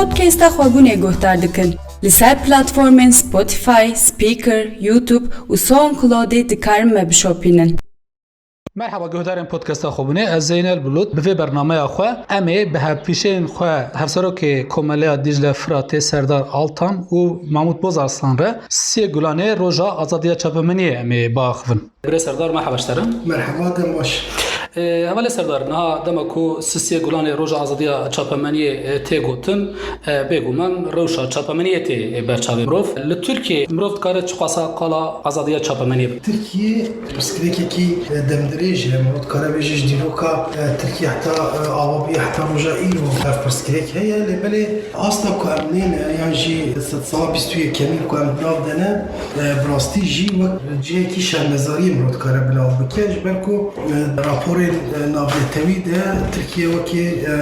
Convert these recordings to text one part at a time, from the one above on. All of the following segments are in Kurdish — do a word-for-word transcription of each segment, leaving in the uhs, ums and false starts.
Podcasta Xwebûnê guhdar dikin. Li ser platformên Spotify, Spreaker, YouTube û SoundCloudê dikarin me bişopînin. Merhaba guhdarên podcasta Xwebûnê, ez Zeynel Bulut. Bi vê bernameya xwe em ê bi hevpîşeyên xwe Hevserokê Komeleya Dîcle Firatê Serdar Altan û Mahmut Bozarslan re sê Gulanê Roja Azadiya Çapemeniyê em ê biaxivin. Birê Serdar, merhaba ji te re. Merhaba, dem baş. E, hevalê Serdar, niha dema ku sisê Gulanê Roja Azadiya Çapemeniyê, e, tê gotin, e, bêguman rewşa çapemeniyê tê, e, berçavê mirov. Li Tirkiyê mirov dikare çiqasa qala azadiya çapemeniyê bike? Tirkiye pirsgirêkekî, e, demdirêj e. Mirov dikare bêje ji dîroka, e, Tirkiye heta, e, ava bûye heta roja îro ev pirsgirêk heye. Lê belê asta ku em nêne, yan jî sedsala bîst û yekemîn ku em di nav de ne, e, bi rastî jî wek cihekî şermezariyê mirov dikare bi nav bike, ji ber ku, e, raporên, e, navnetewî de Tirkiye wekî, e,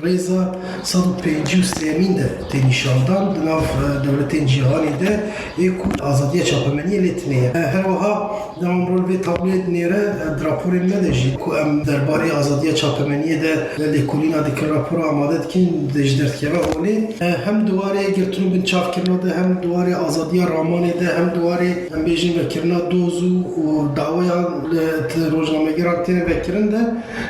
rêza sed û pêncî û sêyemîn de tê nîşandan di nav, e, dewletên cîhanê de, ê ku azadiya çapemeniyê lê tune ye. E, her wiha dema mirov vê tabloyê dinêre, e, di raporên me de jî ku em derbarê azadiya çapemeniyê de lêkolîna dikin, rapora amade dikin, dê ji derdikeve holê. E, hem di warê girtin û binçavkirina de, hem di warê azadiya ramanê de, hem di warê, em bêjin, vekirina doz û, û daweyan li, li rojnamegeran têne vekirin de,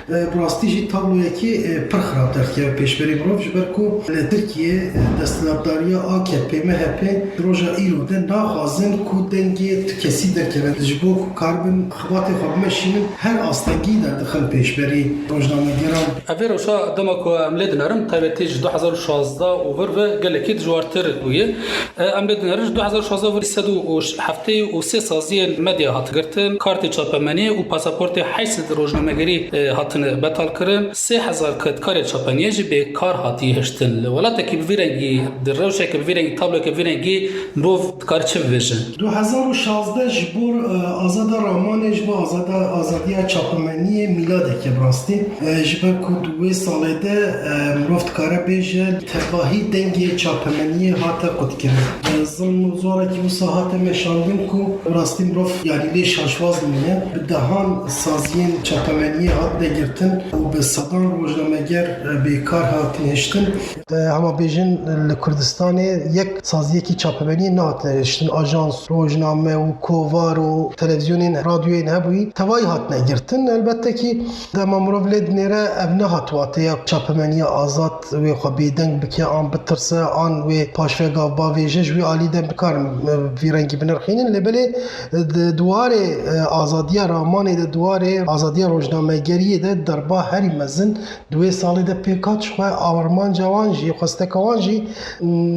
e, bi rastî jî tabloyekî, e, pir xirab derdikeve pêşberî mirov, ji ber ku li Tirkiye, e, desthilatdariya A K P M H P di roja îro de naxwazin ku dengê tu kesî derkeve, ji bo ku karibin xebatê xwe bimeşînin, her astengî derdixin pêşberî rojnamegeran. Ev ê rewşa dema ku em lê dinerin, taybetî ji du hezar û şazdeh û vir ve gelekî dijwartir bûye. E, em lê dinerin, ji du hezar û şazdeh vir sed û heftê û sê saziyên medya hat girtin, kartê çapemeniyê û pasaportê heşt sed rojnamegerî, e, hatine betal kirin. Sê hezar kedkarê çapemeniyê jî bêkar hatiye hiştin. Li welatekî bi vî rengî, di rewşeke bi vî rengî, tabloyeke bi vî rengî mirov dikare çi bibêje? Du hezar û şazdeh ji bo, e, azada ramanê, ji bo azada, azadiya çapemeniyê mîladeke bi rastî. E, ji ber ku di wê salê de, e, mirov dikare bêje, tevahî dengê çapemeniyê hate qutkirin. E, zilm û zorekî wisa hate meşandin ku bi rastî mirov, yanî, lê şaşwaz dimîne. Bi dehan saziyên çapemeniyê hatine girtin û bi sedan rojnameger, e, bêkar hatin hiştin. E, hema bêjin, li Kurdistanê yek saziyekî çapemeniyê nehatine hiştin. Ajans, rojname û kovar û televîzyonên, radyoyên hebûyî tevayî hatine girtin. Elbette kî dema mirov lê dinêre, ev nehat wateya çapemeniya azad wê xwe bêdeng bike, an bitirse, an wê paşve gav bavêje, ji wî alî de nikarin, e, vî rengî binirxînin. Lê belê, e, di, di warê, e, azadiya ramanê de, di warê azadiya rojnamegeriyê de derba herî mezin di wê salê de pêk hat, jixwe armanca wan jî, xwesteka wan jî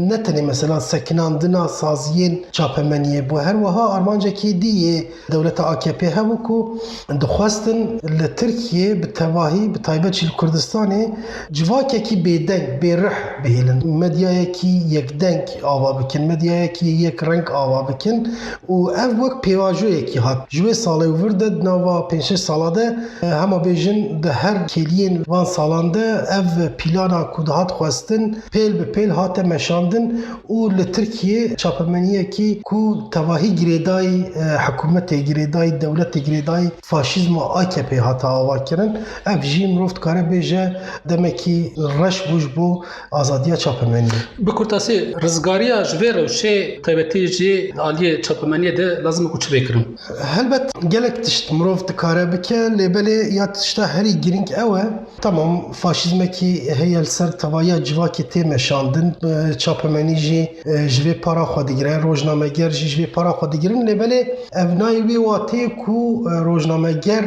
ne tenê mesela sekinandina saziyên çapemeniyê bû. Her wiha armancekî dî yê dewleta A K P hebû ku dixwestin li Tirkiyê bi tevahî, bi taybet jî li Kurdistanê civakekî bêdeng, bêrih bihêlin. Medyayekî yekdeng ava bikin, medyayekî yekreng ava bikin û ev wek pêvajoyekî hat. Ji wê salê û vir de di nava pênc şeş sala de, e, hema bêjin di her kêliyên van salan de ev plana ku dihat xwestin pêl bi pêl hate meşandin û li Tirkiyê çapemeniyekî ku tevahî girêdayî, e, hikûmetê girêdayî, dewletê girêdayî faşîzma A K P hate avakirin. Ev jî mirov dikare bêje demekî reş bû ji bo azadiya çapemeniyê. Bi kurtasî, rizgariya ji vê rewşê taybetî jî aliyê çapemeniyê de lazim e ku çi bê kirin? Helbet gelek tişt mirov dikare bike, lê belê ya tişta herî girîng ew e. Tamam, faşîzmekî heye li ser tevahiya civakê tê meşandin, e, çapemenî jî, e, ji vê para xwe digire, rojnameger jî ji vê para xwe digirin, lê belê ev nayê wê wateyê ku, e, rojnameger,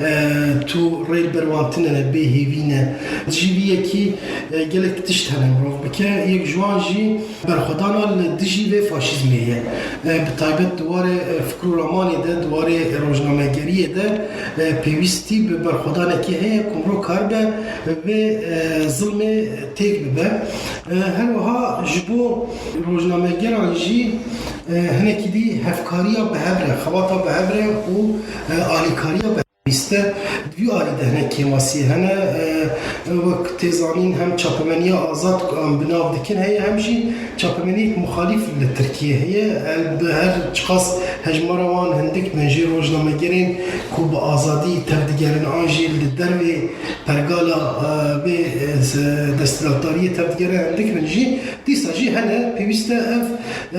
e, tu rê li ber wan tune ne, bê hêvî ne. Ji vî yekî, e, gelek tişt hene mirov bike. Yek ji wan jî berxwedana li dijî vê faşîzmê ye. E, bi taybet di warê, e, fikr û ramanê de, di warê rojnamegeriyê de, e, pêwîstî bi berxwedanekê heye ku mirov karibe vê, e, zilmê têk bibe. E, her wiha ji bo rojnamegeran jî, e, hinekî dî hevkariya bi hev re, xebata bi hev re û, e, alîkariya bi Pêwîst e, di vî alî de hinek kêmasiyê hene. E, wek tê zanîn, hem çapemeniya azad ku em bi nav dikin heye, hem jî çapemeniyek muxalîf li Tirkiyê heye. El bi her çiqas hejmara wan hindik bin jî rojnamegerên ku bi azadî tevdigerin an jî li dervê pergala, e, vê, e, se-, desthilatdariyê tevdigerin hindik bin jî, dîsa jî hene. Pêwîst e ev,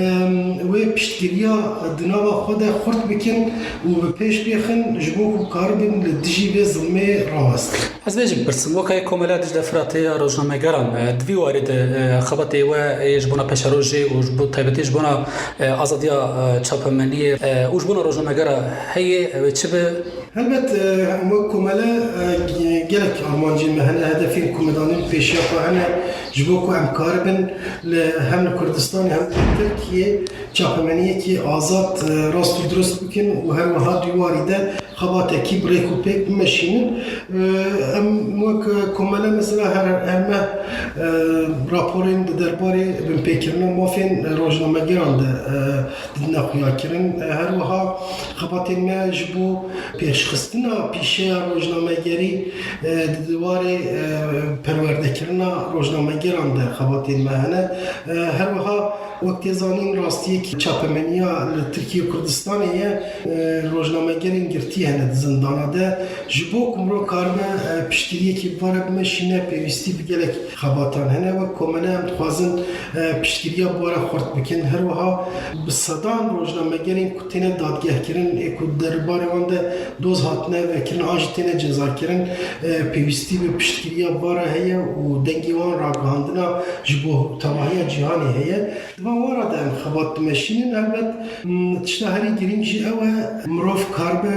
em, wê piştgiriya di nava xwe de xurt bikin û bi pêş bêxin, ji bo ku karibin li dijî vê zilmê rawestin. Ez vê jî bipirsim, wekayê Komela Dicle Firatê ya rojnamegeran, e, di vî warî de, e, xebatê we yê ji bona pêşerojê û ji bo taybetî ji bona, e, azadiya, e, çapemeniyê, e, û ji bona rojnamegera heye, ew ê çi be? Helbet, e, em wek komele, e, ge-, gelek armancên me hene, hedefên ku me danîn pêşiya xwe hene, ji bo ku em karibin li, hem li Kurdistanê hem li Tirkiyê çapemeniyekî azad, e, rast û dirust bikin û her wiha di warî de xebatekî bi rêk û pêk bimeşînin. E, em wek komele mesela her, her meh, e, raporên di derbarê binpêkirina mafên rojnamegeran de, e, didine xuyakirin. E, her wiha xebatên me ji bo pêşxistina pîşeya rojnamegerî, e, di warê, e, perwerdekirina rojnamegeran de xebatên me hene. E, her wiha wek tê zanîn, rastiyekî çapemeniya li Tirkiye û Kurdistanê ye. E, rojnamegerên girtî hene di zindana de. Ji bo ku mirov karibe, e, piştgiriyekî bi va re bimeşîne, pêwîstî bi gelek xebatan hene. Wek komele em dixwazin, e, piştgiriya bi wa re xurt bikin. Her wiha bi sedan rojnamegerên ku têne dadgehkirin, ê ku derbarê wan de doz hatine vekirin an jî têne cezakirin, e, pêwîstî bi piştgiriya bi wa re heye û dengê wan ragihandina ji bo tevahiya cîhanê heye. Di van wara de em xebat dimeşînin. Helbet, m, tişta herî girîng jî ew e, mirov karibe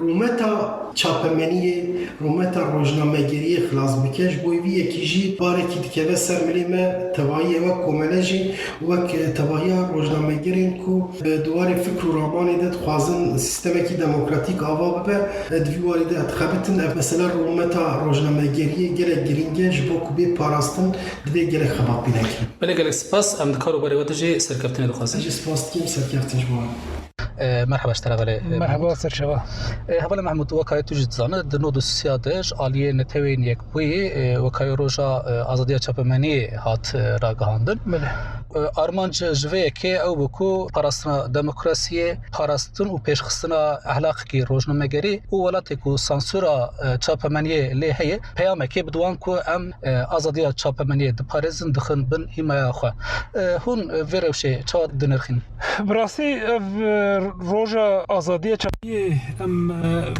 rûmeta çapemeniyê, rûmeta rojnamegeriyê xilas bike. Ji bo vî yekî jî barekî dikeve ser milê me, tevahî wek komele jî, wek tevahiya rojnamegerên ku, e, di warê fikr û ramanê de dixwazin sîstemekî demokratîk ava bibe, e, di vî warî de dixebitin. Ev mesela rûmeta rojnamegeriyê gelek girîng e ji bo ku bê parastin, divê gelek xebat pê nekin. Belê, gelek spas. Em di kar û barê we de jî serkeftinê dixwazin. Ez jî spas dikim, serkeftin ji bo we. E, merhaba ji te re, belê, e, Merhaba, Mehmûd. Serçava. E, hevala Mehmûd, wekayê tu jî dizane, di nod û sisiya de ji aliyê Neteweyên Yekbûyî, e, wekayê roja, e, azadiya çapemeniyê hat, e, ragihandin. Belê. E, armanc ji vê yekê ew bû ku parastina demokrasiyê, parastin û pêşxistina ehlaqekî rojnamegerî û welatê ku sansûra, e, çapemeniyê lê heye, peyamekê bidiwan ku em, e, azadiya çapemeniyê diparêzin, dixin bin hîmaya xwe. E, hûn, e, vê rewşê çawa dinirxîn? Bi rastî ev, e, roja azadiya çapemeniyê em, e,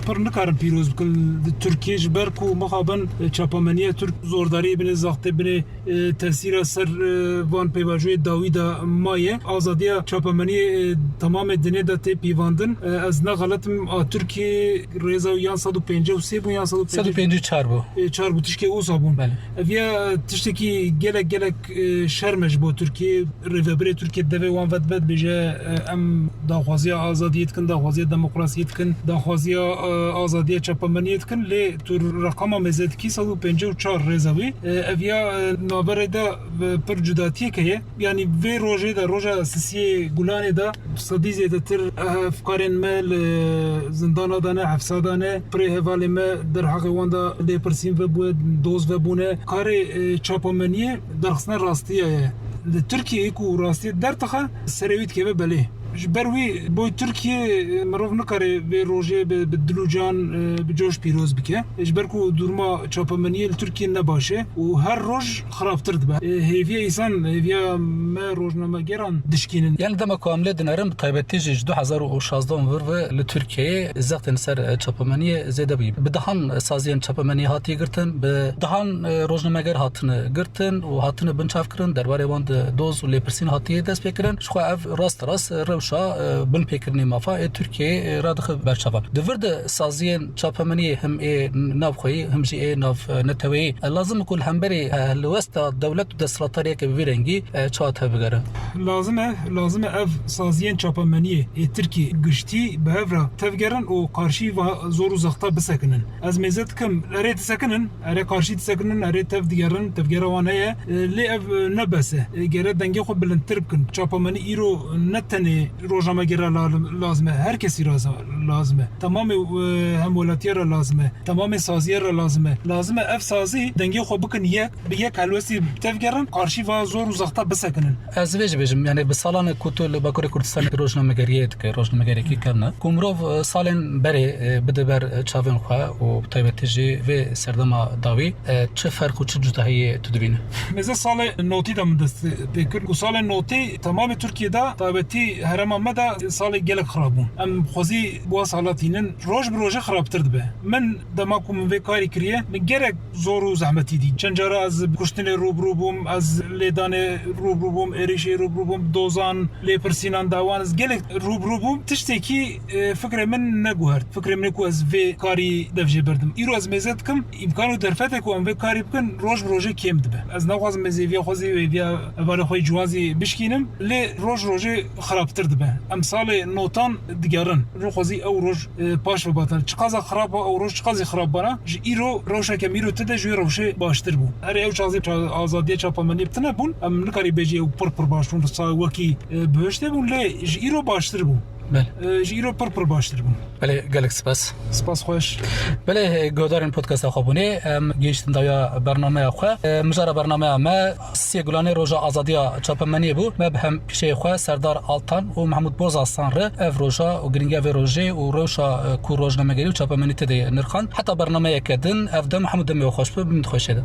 pir nikarin pîroz bikin li Tirkiyê, ji ber ku mixabin, e, çapemeniya Tirk zordariyê binê, zextê binê, e, tesîra ser, e, van pêvajoyê dawî de maye. Azadiya çapemeniyê, e, temamê dinê de tê pîvandin. E, ez ne xelet im, a Tirkiyê rêza wî yan sed û pêncî û sê bû yan sed û pêncî û çar bû. Sed û pêncî û çar bû. E, çar bû, tişkê wisa bûn. Belê. Ev ya tiştekî gelek, gelek, e, şerm e ji bo Tirkiyê. Rêvebirê Tirkiyê devê wan vedibet bêje, e, em daxwaziya azadiyê dikin, daxwaziya demokrasiyê dikin, daxwaziya, e, azadiya çapemeniyê dikin. Lê tu reqama mêze dikî, sed û pêncî û çar rêza wî. E, ev ya, e, navberê de, e, pir cudatiyek heye. Yanî vê rojê de, roja sisiyê Gulanê de, sedî zêdetir, eh, hevkarên me li zindana de ne, hefsa de ne. Pirê hevalê me derheqê wan de lêpirsîn vebûye, doz vebûne. Karê, eh, çapemeniyê derxistina rastiya ye. Li Tirkiyeyê ku rastiya derdixe, serê wî dikeve belê. Ji ber wî boy Tirkiye, eh, mirov nikare vê rojê bi, bi dil û can, eh, bi coş pîroz bike. Ji ber ku duruma çapemeniyê li Tirkiye ne baş e û her roj xirabtir dibe. E, hêviya îsan, hêviya me rojnamegeran dişkînin. Yani dema ku em lê dinerin, bi taybetî jî ji du hezar û şazdeh û vir ve li Tirkiyeyê zextên ser, e, çapemeniyê zêde bûyî. Bi dehan saziyên çapemeniyê hatiye girtin, bi dehan, e, rojnameger hatine girtin û hatine binçavkirin, derbarê wan de doz û lêpirsîn hatiye destpêkirin. Jixwe ev rast rast rewşa, e, binpêkirinê mafa ê Tirkiyeyê, e, radixe berçavan. Di vir de saziyên çapemeniyê him ê navxweyî, him jî ê nav, e, neteweyî, e, lazim e ku li hemberî, e, helwesta dewlet û desthilatdariyeke bi vî rengî, e, çawa tevbigere? Lazim e, lazim e ev saziyên çapemeniyê ê Tirkî giştî bi hev re tevgerin û qarşî va zor û zexta bisekinin. Ez mêze dikim, erê disekinin, erê qarşî disekinin, erê tev digerin, tevgera wan heye. E, lê ev, e, ne bes e. E, gere dengê xwe bilindtir bikin. Çapemenî îro ne tenê Rojnameger re la-, lazim e, her kesî re za-, lazim e. Temamê, e, hemwelatiye re lazim e. Temamê saziye re lazim e. Lazim e ev sazî dengê xwe bikin yek, bi yek helwestî tevgerin, qarşî va zor û zexta bisekinin. Ez vê jî bêjim, yani bi salan e ku tu li Bakurê Kurdistanê rojnamegeriyê dike, rojnamegerekî kevn e. Ku mirov, e, salên berê, e, bide ber, e, çavên xwe û bi taybetî jî vê serdema dawî, e, çi ferq û çi cudahiyê tu dibînî? Mêze salê notî de min dest pê kir. Ku salê notî temamê Tirkiyê de, taybetî herêma me de salê gelek xirab bû. Em xwezî bi wa sala tînin, roj bi rojê xirabtir dibe. Min dema ku min vê karî kiriye, min gelek zor û zehmetî dît. Çend cara ez bi kuştinê rûbirû bûm, ez lêdanê rûbirû bûm, êrîşê rûbirû bûm, dozan, lêpirsînan dawan, ez gelek rûbirû bûm. Tiştekî, e, fikrê min neguhert. Fikrê min ê ku ez vê karî dev jê berdim. Îro ez mêze dikim, îmkan û derfetê ku em vê karî bikin, roj bi rojê kêm dibe. Ez naxwazim mêze hêviya xwe zî, hêviya hevalê xwe yê ciwan zî bişkînim, lê roj rojê xirabtir dibe. Em salê notan digerin. Rû xwezî ew roj, e, paş ve batan. Çiqaza xirab e ew roj, çiqazî xirab bana, ji îro rewşeke mîro tide ji wê rewşê baştir bû. Erê ew çaxzî ça-, azadiya çapemeniyê bi tine bûn. Em nikarî bêjî ew pir pir baş bûn, sa wekî, e, bihiştê bûn, lê ji îro baştir bû. Belê. E, ji îro pir pir baştir bûn. Belê, gelek spas. Spas xweş. Belê, guhdarên podcasta xwe bûnê, em gihiştin dawiya bernameya xwe. E, mijara bernameya me sê Gulanê Roja Azadiya Çapemeniyê bû. Me bi hem pîşeyê xwe Serdar Altan û Mehmûd Bozasan re ev roja û girîngiya vê rojê û rewşa, e, ku rojnamegerî û çapemenî tê de nirxand. Heta bernameyeke din, ev dem hemû demê we xweş be, bimînin di xweşiyê de.